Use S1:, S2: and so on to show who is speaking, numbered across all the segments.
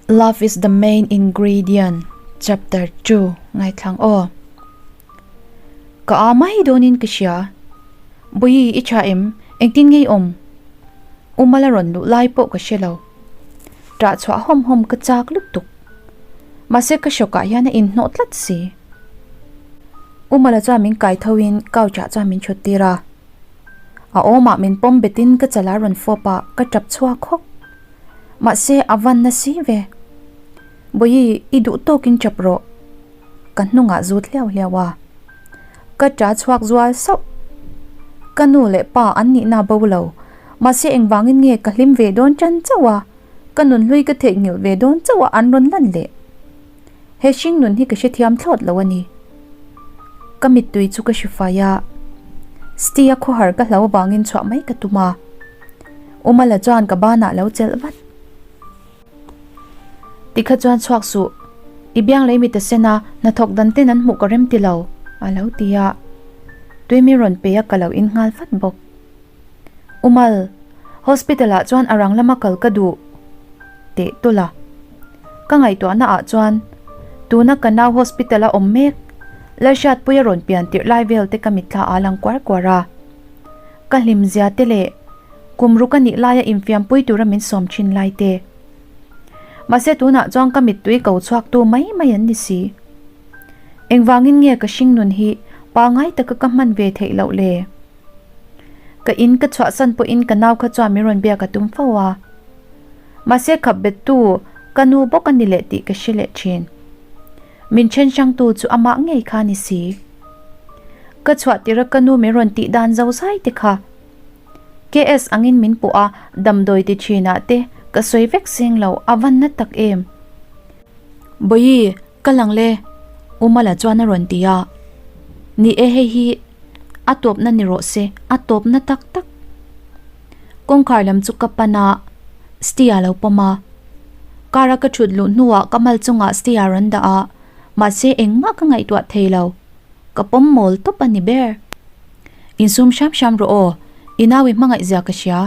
S1: Love is the main ingredient chapter 2 ngaithlang aw. Ka a mai dawnin ka hria. Bawi i tha em? Engtin ngei awm? Umala rawn luh lai pawh ka hre lo. Ṭah chhuah hawm hawm ka chak lutuk. Mahse ka hrawkah hian a inhnawh tlat si. Umala chuan min kai thoin couch ah chuan min thut tir a. A awmah min pawm betin ka chala rawn fawp a, ka ṭap chhuak hawk. Mahse a van na si ve. Bawi i duh tawkin ṭap rawh. Ka hnungah zut hliau hliau a. Ka ṭa chhuak zual sauh. Ka nu leh pa an nihna bo lo. Mahse engvangin nge ka hlim ve dawn ṭan chauh a, ka nunhlui ka theihnghilh ve dawn chauh a an rawn lan leh. He hring nun hi ka hrethiam thlawt lo a ni. Ka mittui chu ka hri fai a, Stia khawhar ka hlo avangin chhuah mai ka tum a. Umala chuan ka banah lo chelh vat. Tikha chuan chhuak suh, i biang lei mit a sen a, hnathawk dan ten an hmuh ka rem ti lo, a lo ti a. Tui mi rawn pe a ka lo in nghal vat bawk. Umal, hospital ah chuan a rang lama kal ka duh teh tawlh a. Ka ngaihtuahna ah chuan tuna ka nau hospital a awm mek Lalhriatpuia rawn pian tirh lai vel te ka mitthla ah lang kuar kuar a. Ka hlim zia te leh kum ruk a nih laia infiampui tura min sawm thin lai te. Mahse tunah chuan ka mittui ko chhuak tu mai mai an ni si. Engvangin nge ka hring nun hi pangai taka ka hman ve theih loh le? Ka in ka chhuahsan pawhin ka nau kha chuan min rawn biak a tum fo a. Mahse khap bettu ka nu bawk a ni leh tih ka hre leh thin. Min then hrangtu chu amah ngei kha a ni si. Ka chhuah tirh a ka nu min rawn tih dan zo zai te kha. KS angin min pawh a damdawi ti thinah te ka sawi vek seng lo a van na tak em. Bawi Ka lang le, U Mala chuan a rawn ti a. Ni e hei hi a tawpna ni rawh se, a tawpna tak tak. Kawngkhar lam chu ka pan a, Stia lo pawm a. Car a ka thut luh hnuah ka mal chungah Stia rawn dah a, mahse engmah ka ngaihtuah thei lo. Ka pawm mawl tawp a ni ber. Insum hram hram rawh aw, i nau i hmangaih zia ka hria.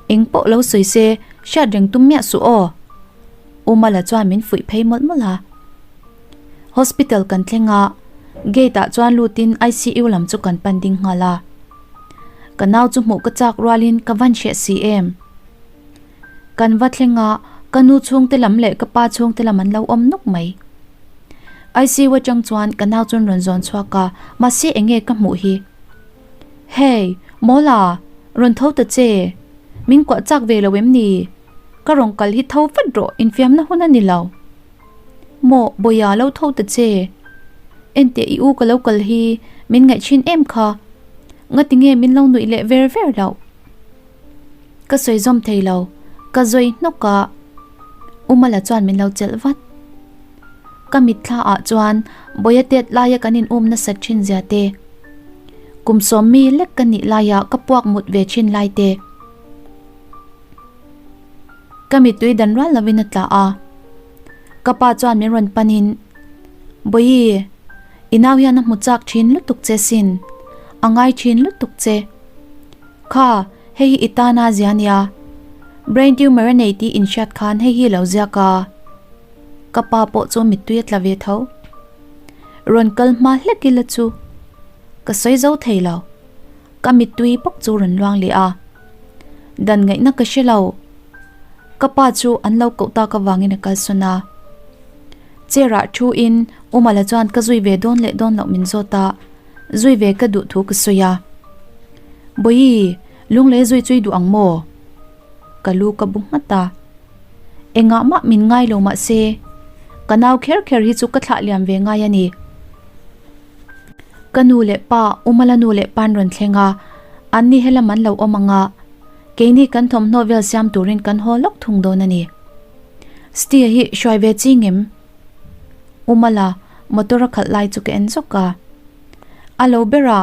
S1: Eng pawh lo sawi se, hriat reng tum miah suh aw. U Mala chuan min fuih phei mawlh mawlh a. Hospital kan thleng a, gate ah chuan lutin ICU lam chu kan pan ding nghal a. Ka nau chu hmuh ka chak rualin ka van hreh si em. Kan va thleng a, ka nu chhungte lam leh ka pa chhungte lam an lo awm nawk mai. ICU atang chuan ka nau chuan rawn zawn chhuak a, mahse enge ka hmuh hi? Hey, Mawla, rawn tho ta che. Min kuah chak ve lo em ni? Ka rawn kal hi tho vat rawh, infiamna hun a ni lo. Maw, Bawia lo tho ta che. Enteh i u ka lo kal hi min ngaih thin em kha? Ngati nge min lo nuih leh ver ver loh? Ka sawi zawm thei lo, ka zawi hnawk a, U Mala chuan min lo chelh vat. Ka mitthla ah chuan Bawia tet laia kan in um nasat thin zia te, kum sawm mi lek ka nih laia ka puak mut ve thin lai te, Ka mittui dan rual lovin a tla a. Ka pa chuan min rawn panin, Bawi, i nau hian a hmu chak thin lutuk che sin, a ngai thin lutuk che. Kha, hei hi i tana zia nia. Brain tumor a nei tih inhriat khan hei hi lo ziak a. Ka pa pawh chu mittui a tla ve tho. Rawn kal hma hlek ila chu ka sawi zo thei lo. Ka mittui bawk chu rawn luang leh a. Dan ngaihna ka hre lo. Ka pa chu an lo koh tak avangin a kalsawn a. Chair ah thu in Umala chuan ka zui ve dawn leh dawn loh min zawt a, zui ve ka duh thu ka sawi a. Bawi, lunglei zui chu i duh ang maw? Ka lu ka bu nghat a. Engah mah min ngai lo mahse, ka nau kher kher hi chu ka thlah liam ve ngai a ni. Ka nu leh pa, Umala nu leh pa'n rawn thleng a, an ni helam an lo awm ang a, keini kan thawmhnaw vel siam turin kan haw lawk thung dawn a ni. Stia hi hruai ve chi ngem? Umala motor a khalh lai chu ka en zawk a. A lo ber a,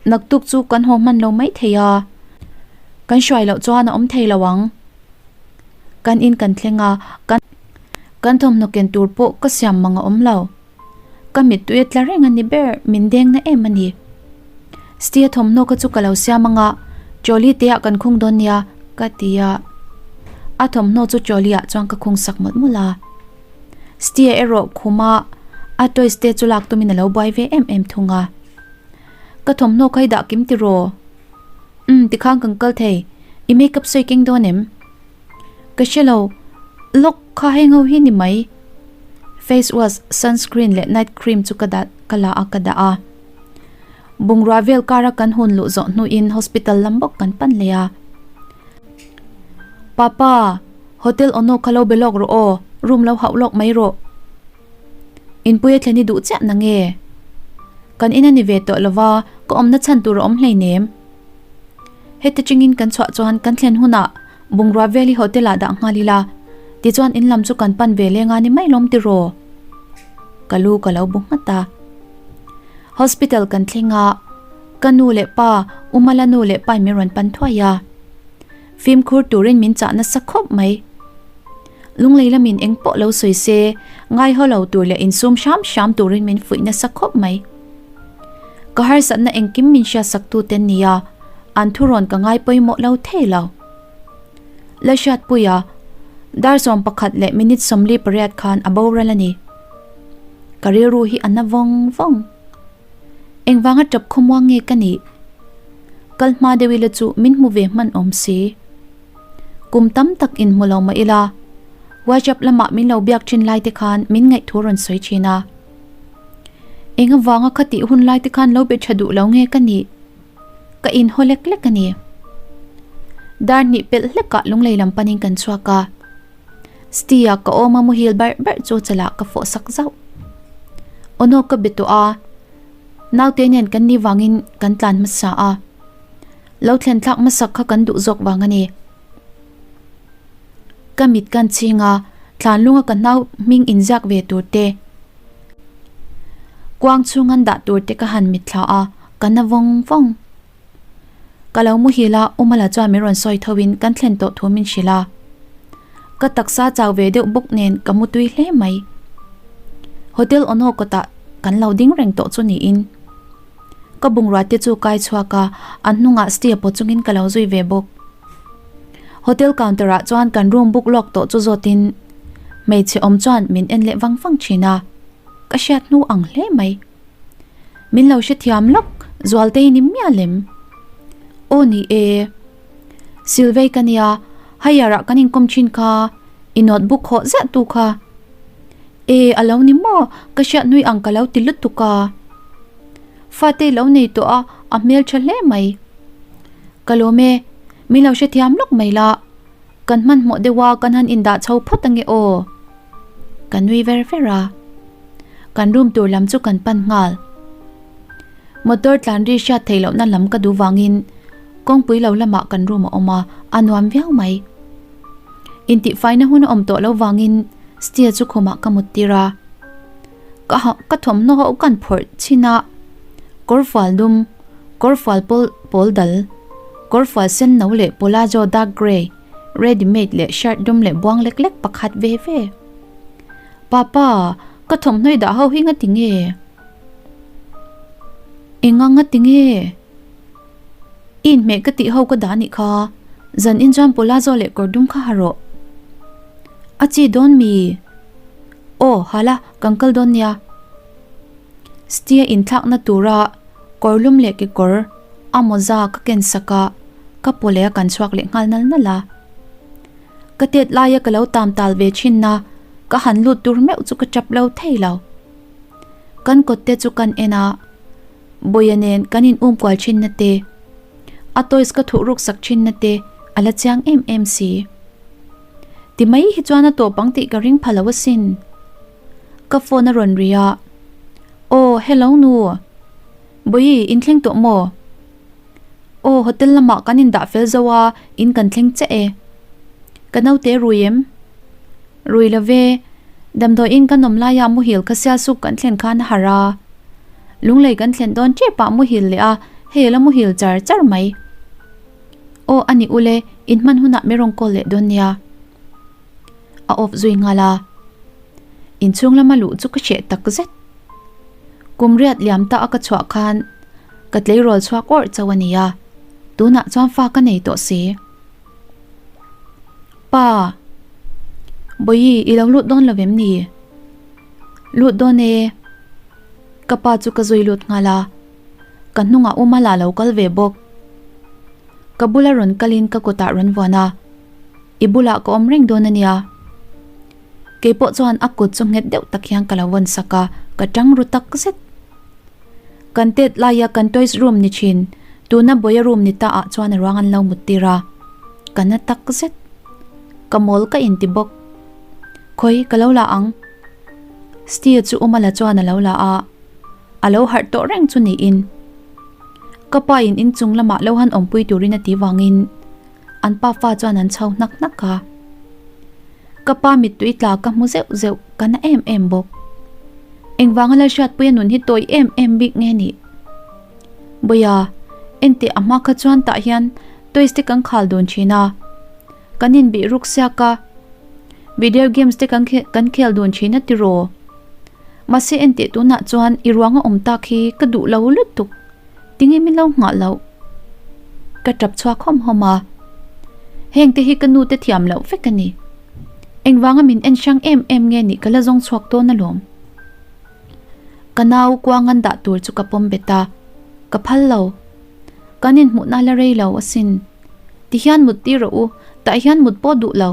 S1: naktuk chu kan haw hman lo mai thei a, kan hruai loh chuan a awm thei lo ang. Kan in kan thleng a, kan kan thawmhnaw ken tur pawh ka siam mang a awm lo. Ka mittui a tla reng a ni ber, min deng na em a ni. Stia thawmhnaw kha chu ka lo siam ang a, trolley te ah kan khung dawn nia, ka ti a. A thawmhnaw chu trolley ah chuan ka khung sak mawlh mawlh a. Stia erawh khuma a toys te chu lak tumin a lo buai ve em em thung a. Ka thawmhnaw kha i dah kim tiraw? Umm tikhan kan kal thei, i makeup sawi keng dawn em? Ka hre lo, lock kha heng ho hi ni mai. Face wash, sunscreen leh night cream chu ka dah ka la a ka dah a. Bungrua vel kara kan hun luh zawh hnuin hospital lam bawk kan pan leh a. Papa, hotel Ono kha lo be lawk rawh aw, room lo hauh lawk mai rawh. Inpui a thlen i duh chiah na nge? Kan in a ni ve tawh lova, ka awmna chhan tur a awm hleinem. Heti chingin kan chhuah chuan kan thlen hunah bungrua vel hi hotel ah dah nghal ila, tichuan in lam chu kan pan ve leng a ni mai lawm tiraw? Ka lu ka lo bu nghat a. Hospital kan thleng a, ka nu leh pa, Umala nu leh pa in min rawn pan thuai a. Fimkhur turin min chah nasa khawp mai. Lunglei lamin eng pawh lo sawi se, ngaihaw lo tur leh insum hram hram turin min fuih nasa khawp mai. Ka harsatna engkim min hriatsak tu te nia, an thurawn ka ngai pawimawh lo thei lo. La hriatpuia, dar 11 leh minute 48 khan a boral a ni. Ka rilru hi a na vawng vawng. Engvanga tap khawmuang nge ka nih? Kal hma deuh ila chu min hmu ve hman awm si. Kum tam tak inhmu lo mah ila, WhatsApp lamah min lo biak thin lai te khan min ngaih thu rawn sawi thin a. Eng avanga kha tih hun lai te khan lo be tha duh lo nge ka nih? Ka inhaw lek lek a ni. Dar hnih pelh hlekah lunglei lam panin kan chhuak a. Stia ka awm a muhil barh barh chu chalah ka fawh sak zauh. Ono ka be tawh a, naute nen kan ni vangin kan tlan hmasa a. Lo thlen thlak hmasak kha kan duh zawk vang a ni. Ka mit kan chhing a, thlan lunga ka nau hming inziak ve tur te, kuang chhung an dah tur te ka han mitthla a, ka na vawng vawng. Ka lo muhil a, Umala chuan min rawn sawi tho in kan thlen tawh thu min hrilh a. Ka taksa chau ve deuh bawk nen ka mu tui hle mai. Hotel Ono kawtah kan lo ding reng tawh chu niin. Ka bungrua te chu kai chhuak a, an hnungah step pawh chungin ka lo zui ve bawk. Hotel counter ah chuan kan room book lawk tawh chu zawtin hmeichhe awm chuan min en leh vang vang thin a, ka hriat hnu ang hle mai. Min lo hrethiam lawk Zualtei ni miah lem. Aw ni e. Silvei ka nia, higher ah kan inkawm thin kha, i notebook hawh ziah tu kha. E a lo ni maw, ka hriat nui ang ka lo ti lutuk a. Fate i lo nei tawh a, a hmeltha hle mai. Ka lawm e, min lo hrethiam lawk mai la. Kan hmanhmawh deuh a, kan han indah chho phawt ange aw. Ka nui ver ver a. Kan room tur lam chu kan pan nghal. Motor tlan ri hriat theih lohna lam ka duh vangin kawngpui lo lamah kan room a awm a, a nuam viau mai. Intihfaina hun a awm tawh lo vangin Stia chu khumah ka mut tir a. Ka ka thawmhnaw ho kan phawrh chhin a, kawrfual dum, kawrfual pawl pawl dal, kawrfual sen no leh palazzo dark grey, ready made leh shirt dum leh buang lek lek pakhat ve ve. Papa, ka thawmhnaw i dah ho hi nga ti nge? Enga nga ti nge? I inhmeh ka tih ho ka dah anih kha, zan in chuan palazzo leh kawr dum kha ha rawh. A chi dawn mi? Aw, hala, kan kal dawn nia. Stia inthlakna tura kawr lum leh kekawr a mawza ka ken sak a, ka paw leh a kan chhuak leh nghal nal nal a. Ka tet laia ka lo tam tal ve thin a, ka han lut tur meuh chu ka tap lo thei lo. Kan kawt te chu kan en a, Bawia nen kan in um kual thin na te, a toys ka thuh ruk sak thin na te a la chiang em em si. Ti mai hi chuan a tawp ang tih ka ring pha lo asin. Ka phone a rawn ri a, Aw, hello nu. Bawihi, in thleng tawh maw? Aw, hotel lamah kan indah fel zo a, in kan thleng chiah e. Ka naute rui em? Rui lo ve. Damdawiin kan awm laia muhil kha sial suk kan thlen khan a harh a. Lunglei kan thlen dawn tepah muhil leh a, hei a la muhil char char mai. Aw a ni ule, in hman hunah mi rawn call leh dawn nia. A off zui nghal a. Inchhung lama luh chu ka hreh tak zet. Kum riat liam ta a ka chhuah khan ka tleirawl chhuak awrh chauh a ni a, tunah chuan fa ka nei tawh si. Pa! Bawihi, i lo lut dawn lo em ni? Lut dawn e. Ka pa chu ka zui lut nghal a, ka hnungah U Mala lo kal ve bawk. Ka bula rawn kalin ka kutah rawn vuan a, I bulah ka awm reng dawn a nia. Kei pawh chuan a kut chu nghet deuh tak hian ka lo vawn sak a, ka tang ru tak zet. Kan tet laia kan toys room ni thin, tuna Bawia room ni ta ah chuan a ruang an lo mut tir a, ka na tak zet. Ka mawl ka inti bawk. Khawi, ka lo la ang. Steel chu Umala chuan a lo la a, a lo harh tawh reng chu niin. Ka pa in inchung lamah lo han awmpui turin a ti vangin an pa fa chuan an chho hnak hnak a. Ka pa mittui tla ka hmu zeuh zeuh ka na em em bawk. Engvanga Lalhriatpuia nun hi tawi em em bik nge nih? Bawia, enteh a hma kha chuan tah hian toys te kan khal dun thin a. Kan inbih ruk siak a, video games te kan kan khel dun thin a tiraw? Mahse enteh tunah chuan i ruang a awm tak hi ka duh lo lutuk. Tinge min lo nghah loh? Ka tap chhuak hawm hawm a. Heng te hi ka nu te thiam loh vek a ni. Engvanga min en hrang em em nge nih ka la zawng chhuak dawn alawm. Ka nau kuangan dah tur chu ka pawm bet a, ka phal lo. Kan inhmuhna la rei lo asin. Tihian mut tir rawh u, tah hian mut pawh duh lo.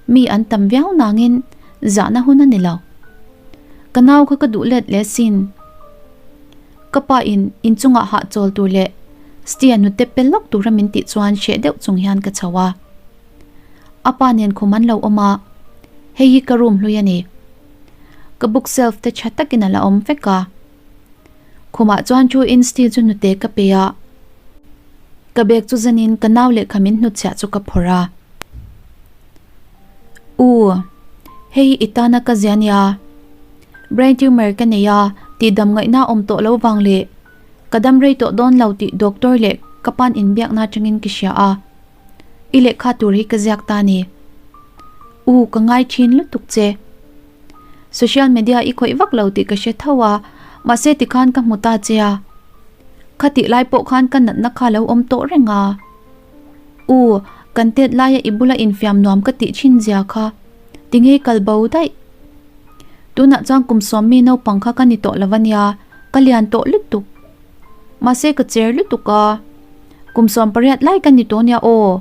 S1: Mi an tam viau nangin zahna hun a ni lo. Ka nau kha ka duh let leh asin. Ka pa in inchungah hahchawl tur leh Stia hnute pe lawk tura min tih chuan hreh deuh chung hian ka chho a. A pa nen khum an lo awm a, hei hi ka room hlui a ni. Ka book shelf te tha takin a la awm vek a. Khumah chuan thu in Stia chu hnute ka pe a. Ka bag chu zanin ka nau lehkha min hnutchhiah chu ka phawrh a. U, hei hi i tana ka zia nia. Brain tumor ka nei a, tihdam ngaihna awm tawh lo vang leh ka dam rei tawh dawn lo tih doctor leh ka pan inbiakna atangin ka hria a, i lehkha tur hi ka ziak ta ni. U, ka ngai thin lutuk che. Social media i khawih vak lo tih ka hre tho a, mahse tikhan ka hmu ta che a. Khatih lai pawh khan ka natna kha lo awm tawh reng a. U, kan tet laia i bula infiam nuam ka tih thin zia kha tinge kal bo daih. Tunah chuan kum sawm mi naupang kha ka ni tawh lo ania, ka lian tawh lutuk. Mahse ka cher lutuk a, kum 18 lai ka ni tawh nia aw.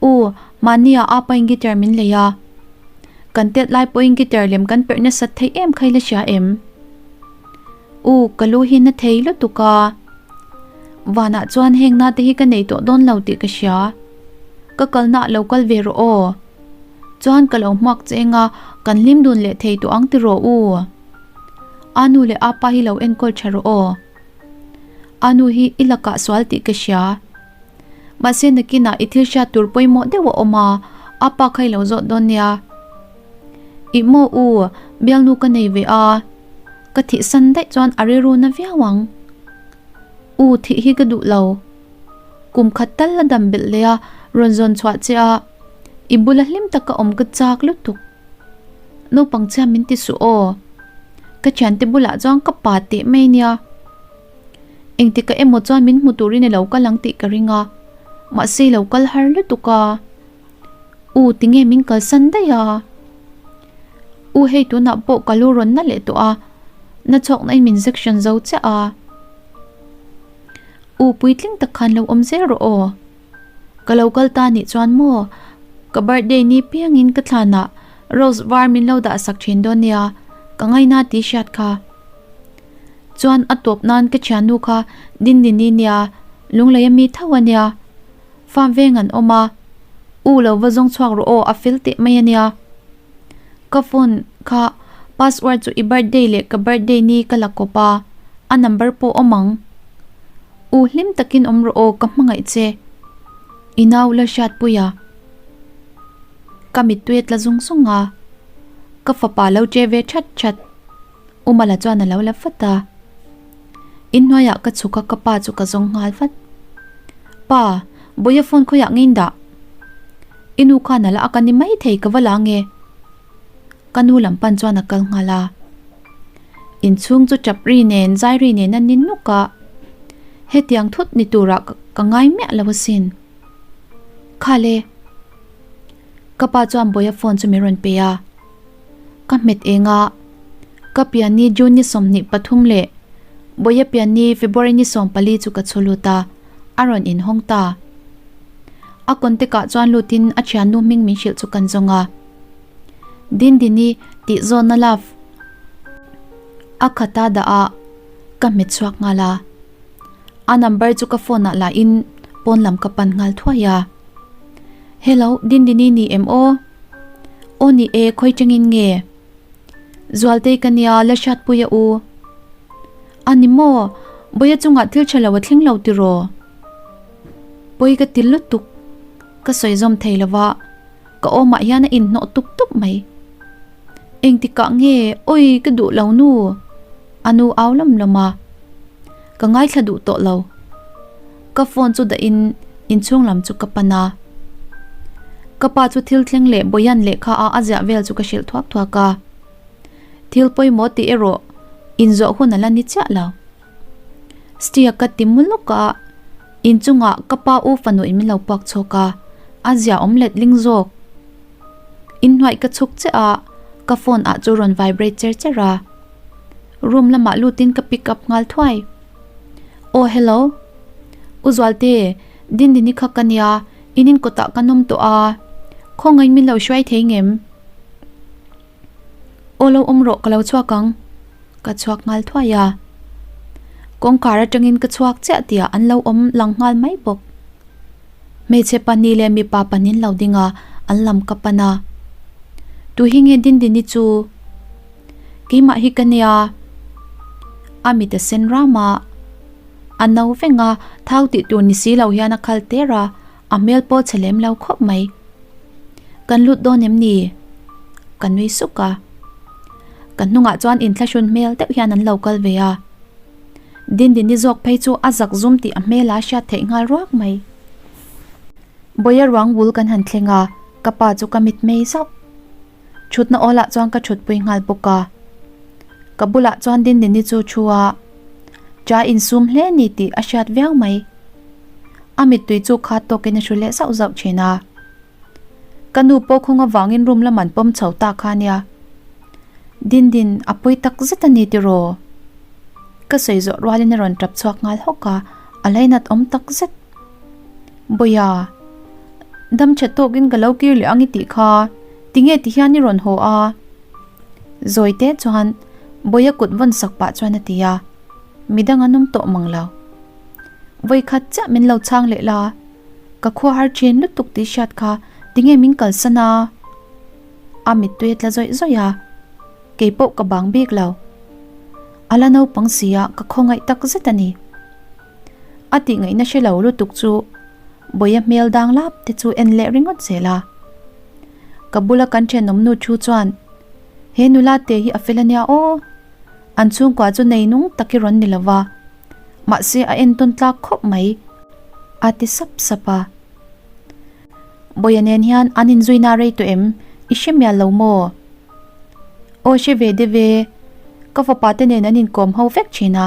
S1: U, mahnia apa in guitar min lei a. Kan tet lai pawhin guitar lem kan perh nasat theih em kha i la hria em? U, ka lu hi na thei lutuk a. Vanah chuan heng na te hi ka nei tawh dawn lo tih ka hria. Ka kalna ah lo kal ve rawh aw. Chuan ka lo hmuak che eng a, kan hlim dun leh thei tawh ang tiraw u? Anu leh apa hi lo enkawl tha rawh aw. Anu hi i lakah sual tih ka hria. Mahse nakinah i thil hriat tur pawimawh deuh a awm a, apa kha i lo zawt dawn nia. Ih maw u, bialnu ka nei ve a, ka thihsan daih chuan a rilru na viau ang. U, thih hi ka duh lo. Kum khat tal la dam belh leh a, rawn zawn chhuah che a, i bula hlim taka awm ka chak lutuk. Naupang chhia min ti suh aw. Ka thiante bulah chuan ka pa teh mai nia. Engtikah emaw chuan min hmu turin i lo kal ang tih ka ring a, mahse i lo kal har lutuk a. U, tinge min kalsan daih a? U, hei tunah pawh ka lu rawn na leh tawh a, na chhawkna in min injection zo chiah a. U puitling tak khan lo awm zel rawh aw. Ka lo kal ta nih chuan maw ka birthday ni piangin ka thlanah rose var min lo dah sak thin dawn nia ka ngaina tih hriat kha. Chuan a tawp nan ka thiannu kha Dindini nia lunglei ami tho a nia. Farm veng an awm a U lo va zawng chhuak rawh aw a fel teh mai a nia. Ka phone kha password chu i birthday leh ka birthday ni ka la kawp a, a number pawh awm ang. U hlim takin awm rawh aw ka hmangaih che. I nau la hriatpui a. Ka mittui a tla zung zung a, ka fapa lo che ve that that. U Mala chuan a lo la vat a. Inhnuaiah ka chhuk a ka pa chu ka zawng nghal vat. Pa, Bawia phone khawiah nge in dah? I nu khan a la ak a ni maithei ka va la nge? Ka nu lam pan chuan a kal nghal a. Inchhung chu tap ri nen zai ri nen a ni nuk a. Hetiang thut ni turah ka ngai miah lo asin. Khale. Ka pa chuan Bawia phone chu min rawn pe a. Ka hmet eng a, ka pianni June ni 23 leh Bawia pianni February ni 14 chu ka chhu lut a, a rawn inhawng ta. A contact ah chuan lutin a thiannu hming min hrilh chu kan zawng a. Dindini tih zawnna love a khata dah a, ka hmet chhuak nghal a. A number chu ka phone ah la in pawn lam ka pan nghal thuai a. Hello, Dindini ni em aw? Aw ni e, khawi tangin nge? Zualtei ka nia, la hriatpui a u. A ni maw? Bawia chungah thil tha lo a thleng lo tiraw? Pawi ka ti lutuk, ka sawi zawm thei lo va, ka awmah hian a inhnawh tup tup mai. Engtikah nge awi ka duh lo nu? A nu au lawm lawm a, ka ngaithla duh tawh lo. Ka phone chu dahin inchhung lam chu ka pan a. Ka pa chu thil thleng leh Boyan lehkha a a ziah vel chu ka hrilh thuak thuak a. Thil pawimawh tih erawh inzawh hun a la ni chiah lo. Stia ka ti mu lawk a, inchungah ka pa u fanu in min lo puak chhawk a, a zia awm let ling zawk. Inhnuaih ka chhuk chiah a, ka phone ah chu rawn vibrate cher cher a. Room lamah lutin ka pick up nghal thuai. Aw hello. U Zualte, Dindini kha ka nia, in in kawtah ka nawm tawh a, khawngaih min lo hruai thei ngem? Aw lo awm rawh ka lo chhuak ang. Ka chhuak nghal thuai a. Kawngkhar atangin ka chhuak chiah tihah an lo awm lang nghal mai bawk. Hmeichhe pahnih leh mipa pahnih an lo ding a, an lam ka pan a. Tu hi nge Dindini chu? Keimah hi ka nia. A mit a sen ram a, a no veng a, thau tih tur ni si lo hian a khal ter a, a hmel pawh chhe lem lo khawp mai. Kan lut dawn em ni? Ka nui suk a. Ka hnungah chuan inthlahrun hmel deuh hian an lo kal ve a. Dindini zawk phei chu a zak zum tih a hmel a hriat theih nghal ruak mai. Bawia ruang bul kan han thleng a, ka pa chu ka mit mei zauh. Thutna awlah chuan ka thutpui nghal bawk a. Ka bulah chuan Dindini chu thu a, Cha insum hle ni tih a hriat viau mai. A mittui chu khat tawkin a hru leh zauh zauh thin a. Ka nu pawh khung avangin room lam an pawm chho ta kha nia. Dindin, a pawi tak zet a ni tiraw? Ka sawi zawh rualin a rawn tap chhuak nghal hawk a, a lainat awm tak zet. Bawia, dam tha tawkin ka lo kir leh ang i tih kha, tinge ti hian i rawn haw a? Zawi te chuan Bawia kut vawn sak pah chuan a ti a, midang an awm tawh mang lo. Vawikhat chiah min lo chhang leh la, ka khua har thin lutuk tih hriat kha tinge min kalsan a? A mittui a tla zawih zawih a, kei pawh ka bang bik lo. A la naupang sia ka khawngaih tak zet a ni. A tih ngaihna hre lo lutuk chu Bawia hmel dang lap te chu en leh ringawt zel a. Ka bula kan thenawm nu thu chuan, He nula te hi a fel a nia aw. An chhungkua chu nei nung tak hi rawn ni lo va, mahse a entawn tlak khawp mai, a ti sap sap a. Bawia nen hian an inzuina rei tawh em? I hre mial lo maw? Aw hre ve de ve, ka fapa te nen an inkawm ho vek thin a.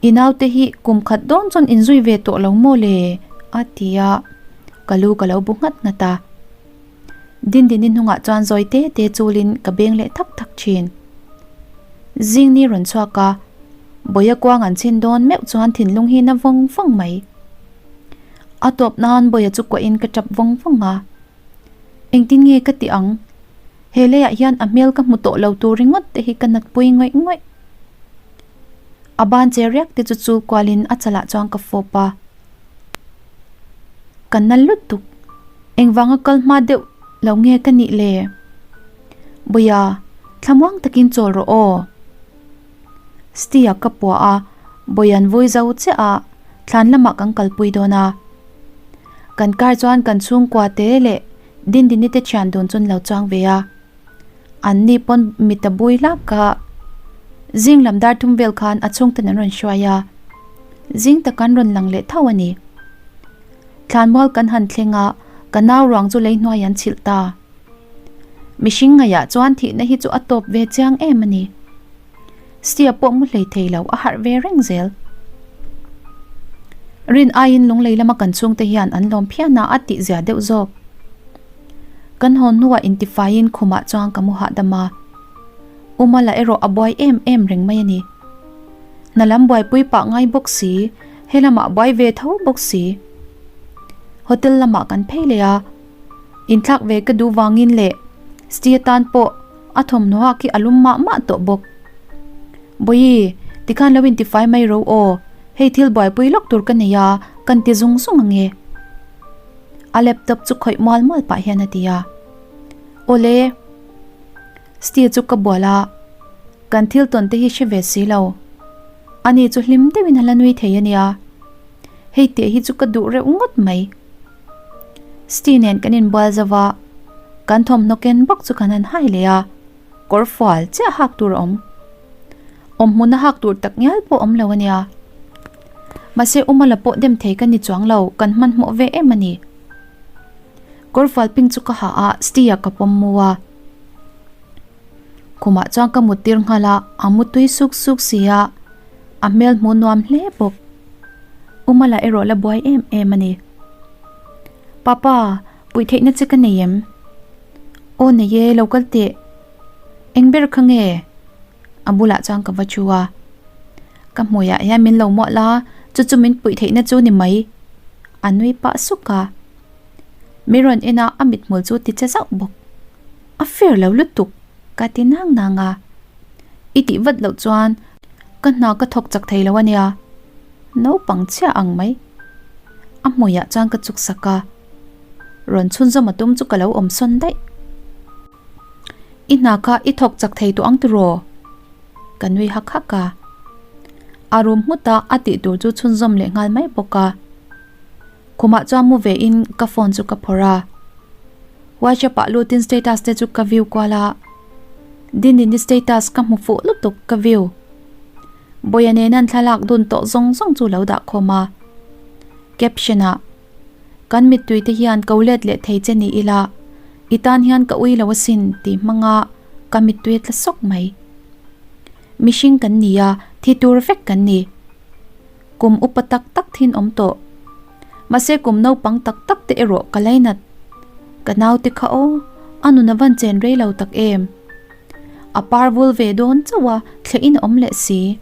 S1: I naute hi kum khat dawn chuan inzui ve tawh lo maw le? a ti a, ka lu ka lo bu nghat nghat a. Dindini hnungah chuan zawi te te chulin ka beng leh thak thak thin. Zingni rawn chhuak a, Bawia kuang an chhin dawn meuh chuan thinlung hi na vawng vawng mai. A tawp nan Bawia chu kuahin ka tap vawng vawng a. Engtin nge ka ti ang? He leiah hian a hmel ka hmu tawh lo tur ringawt te hi ka natpui ngawih ngawih. A ban che riak te chu chul kualin a chalah chuan ka fawp a. Ka na lutuk. Engvanga kal hma deuh lo nge ka nih le? Bawia, thlamuang takin chawl rawh aw. Stia ka puah a, Bawia'n vui zo chiah a, thlan lamah kan kalpui dawn a. Kan kar chuan kan chhungkua te leh Dindini te thian dun chu an lo chuang ve a. An ni pawn mit a bui hlak a, zing lam dar thum vel khan a chhungten an rawn hruai a, zing tak an rawn lang leh tho a ni. Thlanmual kan han thleng a, ka nau ruang chu lei hnuai an chhilh ta. Mihring ngaihah chuan thihna hi chu a tawp ve chiang em a ni. Stia pawh mu hlei thei lo, a harh ve reng zel. Rin aiin lunglei lama kan chhungte hian an lawm phian a, a tihzia deuh zawk. Kan hawn hnuah intifaiin khumah chuan ka mu hahdam a. U Mala erawh a buai em em reng mai a ni. Hna lam buaipui pah ngai bawk si, he lamah buai ve tho bawk si. Hotel lamah kan phei leh a, inthlak ve ka duh vangin leh Stia tan pawh a thawmhnaw hak hi a lum mah mah tawh bawk. Bawihi, tikhan lo intifai mai ro aw, hei thil buaipui lawk tur ka nei a, kan ti zung zung ange. A laptop chu khawih mual mual pah hian a ti a. Awle, Stia chu ka bual a, kan thil tawn te hi hre ve si lo. Ani chu hlim deuhin a la nui thei a nia. Hei teh hi chu ka duh reuh ngawt mai. Stia nen kan inbual zo va, kan thawmhnaw ken bawk chu kan han hai leh a. Kawr fual chiah hak tur a awm. Awmhmun a hak tur tak ngial pawh awm lo a nia. Mahse Umala pawh dem thei ka ni chuang lo, kan hmanhmawh ve em a ni. Kawr fual ping chu ka ha a, Stia ka pawm mu a. Khumah chuan ka mut tir nghal a, a mu tui suk suk si a, a hmel hmuh nuam hle bawk. Umala erawh la buai em em a ni. Papa, puih theihna che ka nei em? Aw nei e, lo kal teh. Eng ber kha nge? A bulah chuan ka va chu a. Ka hmuiah hian min lo muah la, chu chu min puih theihna chu ni mai. A nui pah suk a. Mi rawn en a, a mithmul chu ti che zauh bawk. A fair lo lutuk, ka ti nang nang a. I tih vat loh chuan ka hna ka thawk chak thei lo a nia. Naupang chhiah ang mai. A hmuiah chuan ka chuk sak a. Rawn chhunzawm a tum chu ka lo awm sawn daih. I hna kha i thawk chak thei tawh ang tiraw? Ka nui hak hak a. A rum nghut a, a tih tur chu chhunzawm leh nghal mai bawk a. Khumah chuan mu ve in ka phone chu ka phawrh a. WhatsApp ah lutin status te chu ka view kual a. Dindini status ka hmu fuh lutuk ka view. Bawia nena an thlalak dun tawh zawng zawng chu lo dah khawm a. Caption ah. Kan mittui te hian ko let leh thei che ni ila, i tan hian ka ui lo asin tih hmanga ka mittui a tla sawk mai. Mihring kan ni a, thi tur vek kan ni. Kum upa tak tak thin awm tawh. Mahse kum naupang tak tak te erawh ka lainat. Ka naute kha aw, a nun a van chen rei lo tak em. A par vul ve dawn chauh a, thleh in a awm leh si.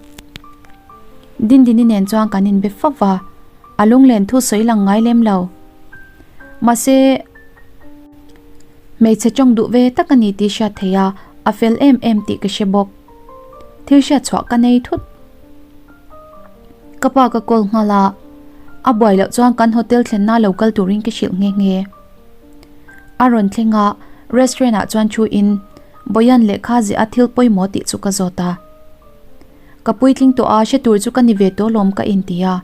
S1: Dindini nen chuan kan inbe fo va. A lunglen thu sawi lang ngai lem lo. Mahse, hmeichhe tawng duh ve tak a ni tih hriat theih a, a fel em em tih ka hre bawk. Thil hriat chhuah ka nei thut. Ka pa ka call nghal a, a buai loh chuan kan hotel thlenna lo kal turin ka hrilh nghe nghe. A rawn thleng a, restaurant ah chuan thu in Boyan lehkha ziah a thil pawimawh tih chu ka zawt a. Ka puitling tawh a, hre tur chu ka ni ve tawh lawm ka inti a.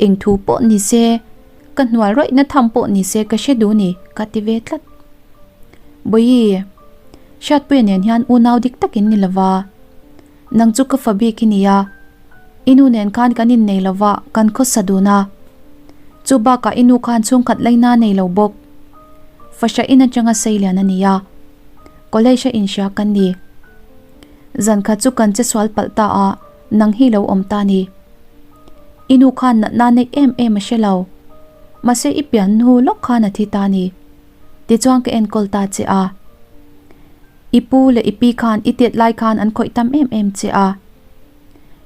S1: Eng thu pawh ni se, ka hnual rawihna tham pawh ni se ka hre duh ni, ka ti ve tlat. Bawihi, Hriatpuia nen hian unau dik takin ni lova, nang chu ka fa bik i ni a, i nu nen khan kan innei lova kan khawsa dun a. Chu bakah i nu khan chhungkhat laina nei lo bawk. Fahra in atanga seilian a ni a, college a inhria kan ni. Zan khat chu kan che sual palh ta a, nang hi lo awm ta ni. I nu khan natna neih em em a hre lo. Mahse i pian hnu lawk khan a thi ta ni. Tichuan ka enkawl ta che a. I pu leh i pi khan i tet lai khan an khawih tam em em che a.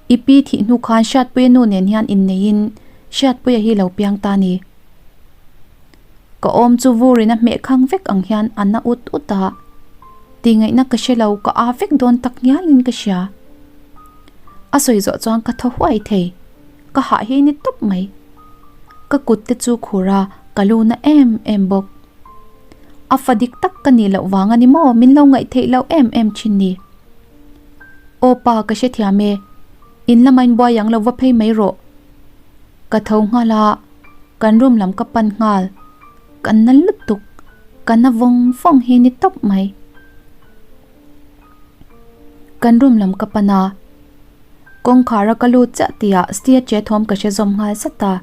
S1: I pi thih hnu khan Hriatpuia nu nen hian inneiin Hriatpuia hi lo piang ta ni. Ka awm chu vurin a hmeh khang vek ang hian a na ut ut a, tingaihna ka hre lo ka aa vek dawn tak ngialin ka hria. A sawi zawh chuan ka thaw huai thei, ka hah hi ni tawp mai. Ka kut te chu khur a, ka lu na em em bawk. A fa dik tak ka nih loh vang a ni maw min lo ngaih theih loh em em thin ni. Aw pa ka hrethiam e, in lama in buai ang lo va phei mai rawh. Ka tho nghal a. Kan room lam ka pan nghal, kan na lutuk, ka na vawng vawng hi ni tawp mai. Kan room lam ka pan a, kawngkhar a ka lut chiah tihah Stia che thawm ka hre zawm nghal zat a.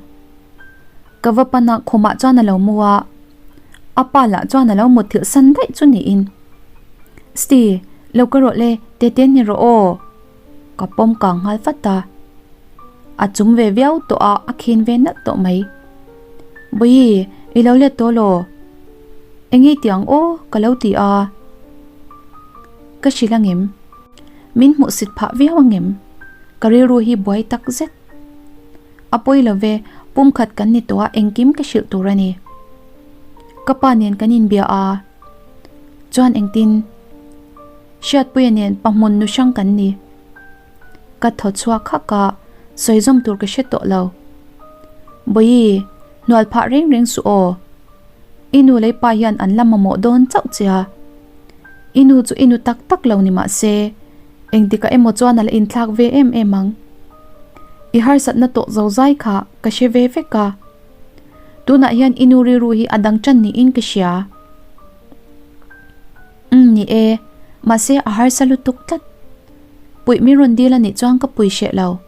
S1: Ka va pan a, khumah chuan a lo mu a, a pa lah chuan a lo mutthilh san daih chu niin. Sti, lo ka rawh le, tete ni rawh aw. Ka pawm kang nghal vat a, a chum ve viau tawh a, a khin ve nalh tawh mai. Bawihi, i lo let tawh law? Enge i tih ang aw? Ka lo ti a. Ka hrilh angem? Min hmuhsit phah viau angem? Ka rilru hi buai tak zet. A pawi lo ve, pumkhat kan ni tawh a, engkim ka hrilh tur a ni. Ka pa nen kan inbia a, chuan engtin? Hriatpuia nen pahmun nu hrang kan ni. Ka thaw chhuak hak a, sawi zawm tur ka hre tawh lo. Bawihi, hnual phah reng reng suh aw. I nu lei pa hian an la mamawh dawn chauh che a. I nu chu i nu tak tak lo ni mah se, engtikah emaw chuan a la inthlak ve em em ang. I harsatna tawh zo zai kha ka hre ve vek a. Tunah hian i nu rilru hi a dang tan niin ka hria. Umm ni e, mahse a harsa lutuk tlat. Puih min rawn dil a nih chuan ka pui hreh lo.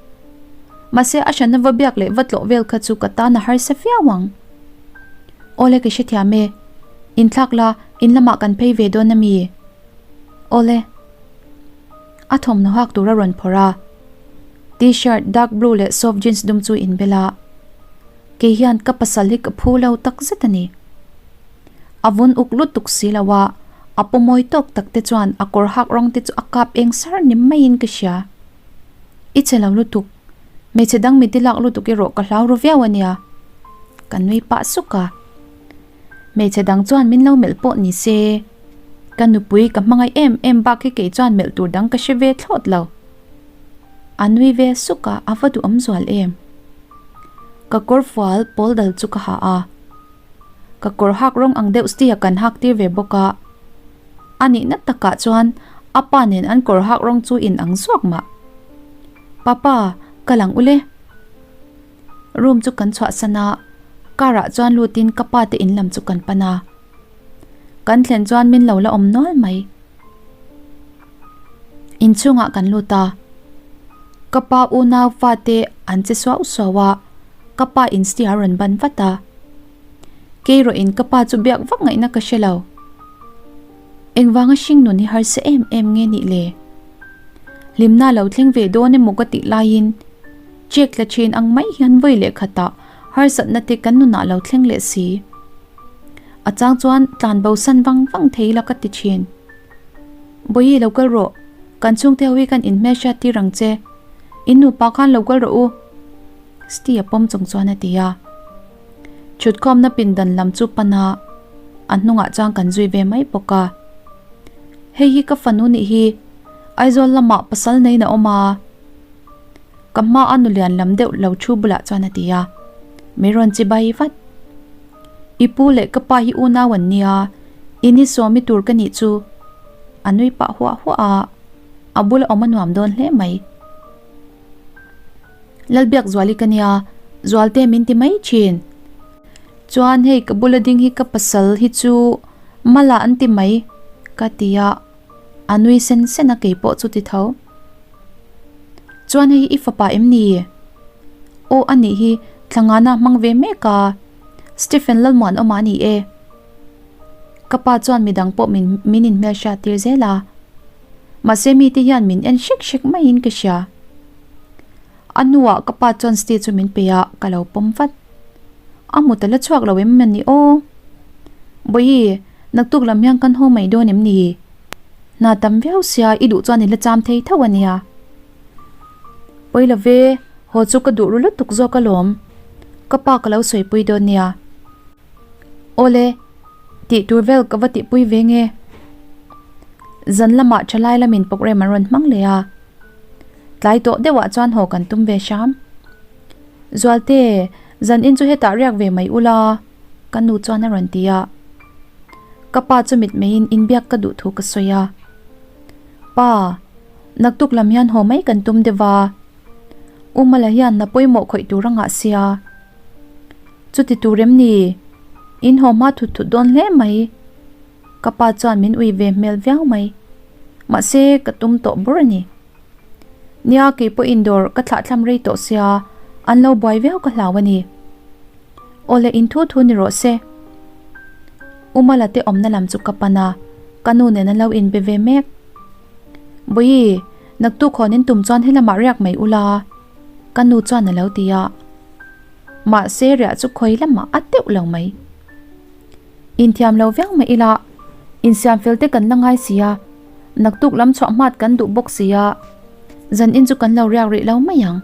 S1: Mahse a hranna va biak leh va tlawh vel kha chu ka tan a harsa viau ang. Awle ka hrethiam e, inthlak la in lamah kan phei ve dawn a mi? Awle. A thawmhnaw hak tur a rawn phawrh a, T-shirt dark blue leh soft jeans dum chu inbel a, kei hian ka pasal hi ka phu lo tak zet a ni. A vun uk lutuk si lo a, a pawmawi tawk tak te chuan a kawr hak rawng te chu a kap eng sar ni maiin ka hria. I che lo lutuk, hmeichhe dang miti lak lutuk erawh ka hlau ru viau a nia. Ka nui pah suk a. Hmeichhe dang chuan min lo melh pawh ni se, ka nupui ka hmangaih em em bak hi kei chuan melh tur dang ka hre ve thlawt lo. A nui ve suk a, a va duhawm zual em. Ka kawrfual pawl dal chu ka ha a. Ka kawr hak rawng ang deuh sti a kan hak tir ve bawk a. A nihna takah chuan a pa nen an kawr hak rawng chu in ang zawk mah. Papa, ka lang ule. Room chu kan chhuahsan a, car ah chuan lutin ka pa te in lam chu kan pan a. Kan thlen chuan min lo la awm nual mai. Inchhungah kan lut a, ka pa unau fate an che suau suau a, ka pa in sti a rawn ban vat a. Keirawhin ka pa chu biak vak ngaihna ka hre lo. Engvanga hring nun hi harsa em em nge nih le? Hlimna lo thleng ve dawn emaw ka tih laiin check tla thin ang mai hian vawi leh khatah harsatna te kan nunah lo thleng leh si. A chang chuan tlan bo san vang vang thei ila ka ti thin. Bawihi lo kal rawh, kan chhungte ho hi kan inhmelhriat tir ang che. In nupa khan lo kal rawh u. Sti a pawm chung chuan a ti a. Thutkhawmna pindan lam chu pan a, a hnungah chuan kan zui ve mai bawk a. Hei hi ka fanu nih hi, Aizawl lamah pasal neiin a awm a. Ka hma a nulian lam deuh lo thu bulah chuan a ti a, min rawn chi bai vat. I pu leh ka pa hi unau an nia, i ni sawmi tur ka nih chu. A nui pah huah huah a, a bula awm a nuam dawn hle mai. Lalbiak Zuali ka nia, Zualte min ti mai thin. Chuan hei ka bula ding hi ka pasal hi chu Mala an ti mai ka ti a, a nui sen sen a kei pawh chu ti tho. Chuan hei hi i fapa em ni? Aw a nih hi Thlangana hmang ve mek a, Stephen Lalmuanawma a ni e. Ka pa chuan midang pawh min min inhmelhriat tir zel a. Mahse mite hian min en hrek hrek maiin ka hria. A hnuah ka pa chuan Steve chu min pe a, ka lo pawm vat. A hmu ta la chhuak lo em ni aw? Bawihi, naktuk lam hian kan haw mai dawn em ni? Hna tam viau sia i duh chuan i la cham thei tho a nia. Pawi lo ve, haw chu ka duh ru lutuk zawk alawm. Ka pa ka lo sawipui dawn nia. Awle, tih tur vel ka va tihpui ve nge? Zan lamah thalai lamin programme an rawn hmang leh a. Tlai tawh deuhah chuan haw kan tum ve hram. Zualte, zan in chu hetah riak ve mai ula, ka nu chuan a rawn ti a. Ka pa chu mitmeiin inbiak ka duh thu ka sawi a. Pa, naktuk lam hian haw mai kan tum deuh a. U Mala hian hna pawimawh khawih tur a ngah sia. Chuti tur em ni? In haw hma thut thut dawn hle mai. Ka pa chuan min ui ve hmel viau mai. Mahse, ka tum tawh bur a ni. Nia, kei pawhin dawr ka thlahthlam rei tawh sia, an lo buai viau ka hlau a ni. Aw le, in thu thu ni rawh se. U Mala te awmna lam chu ka pan a, ka nu nen an lo inbe ve mek. Bawihi, naktuk hawn in tum chuan helamah riak mai ula, ka nu chuan a lo ti a. Mahse, riah chu khawi lamah a teuh lo mai. Inthiam lo viau mah ila, insiam fel te kan la ngai si a, naktuk lam chhuah hmat kan duh bawk si a, zan in chu kan lo riak rih lo mai ang.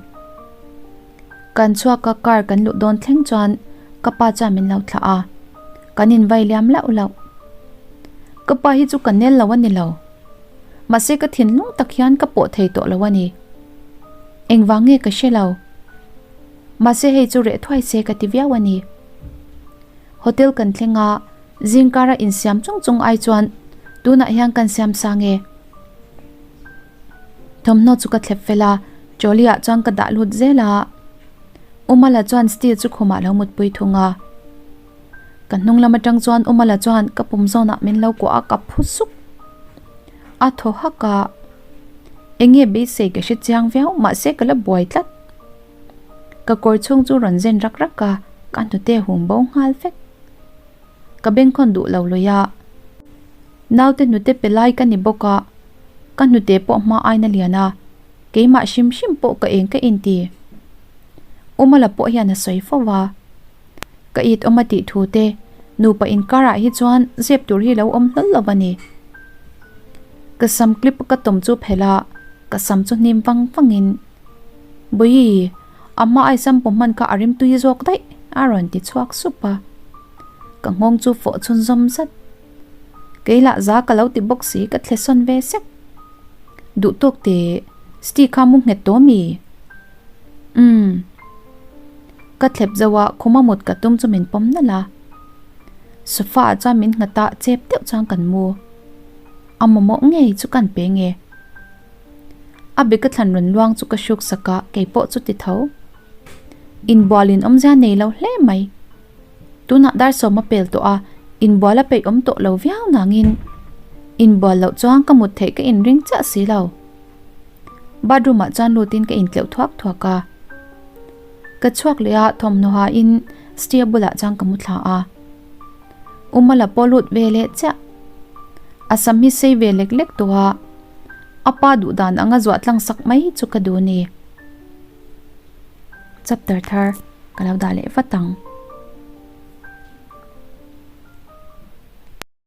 S1: Kan chhuak a car kan luh dawn thleng chuan ka pa chuan min lo thlah a, kan invai liam lauh lauh. Ka pa hi chu ka nel lo a ni lo. Mahse ka thinlung tak hian ka pawh thei tawh lo a ni. Engvang nge ka hre lo. Mahse hei chu reh thuai se ka ti viau a ni. Hotel kan thleng a, zingkara insiam chung chung ai chuan tunah hian kan siam sang e. Thawmhnaw chu ka thlep fel a, trolley ah chuan ka dah lut zel a. Umala chuan steel chu khumah lo mutpui thung a. Ka hnung lam atang chuan Umala chuan ka pum zawnah min lo kuah a, ka phu sup. A thaw hak a, enge beisei ka hre chiang viau mahse ka la buai tlat. Ka kawr chhung chu rawn zen rak rak a, ka hnute hum bo nghal vek. Ka bengkhawn duh lo lui a, naute hnute pe lai ka ni bawk a, ka hnute pawh hma aina lian a, keimah hrim hrim pawh ka eng ka inti. Umala pawh hian a sawi fo a. Ka it awm a tih thu te, nupa inkarah hi chuan zep tur hi lo awm hlawl lo a ni. Ka sam clip ka tawm chu phelh a, ka sam chu hnim vang vangin, Bawihi, a hma ai sam pawh hman kha a rimtui zawk daih a rawn ti chhuak sup a. Ka nghawng chu fawh chhunzawm zat. Kei lah za ka lo ti bawk si ka thle sawn ve sek. Duh tawk teh, Sti kha mu nghet tawh mi? Umm. Ka thlep zauh a, khuma mut ka tum chu min pawm nalh a. Sofa ah chuan min nghat a, chep deuh chuan kan mu. A mamawh ngei chu kan pe nge. A be ka thlan rawn luang chu ka hruk sak a, kei pawh chu ti tho. Inbual in awmzia nei lo hle mai. Tunah dar sawm a pel tawh a, inbual a peih awm tawh lo viau nangin inbual loh chuan ka mut theih ka inring chiah si lo. Bathroom ah chuan lutin ka intleuh thuak thuak a. Ka chhuak leh a, thawmhnaw ha in stair bulah chuan ka mu thla a. Umala pawh lut ve leh chiah. A sam hi sei ve lek lek tawh a, a pa duh dan anga zuah tlang sak mai chu ka duh a ni. Chapter thar ka lo dah leh vat ang.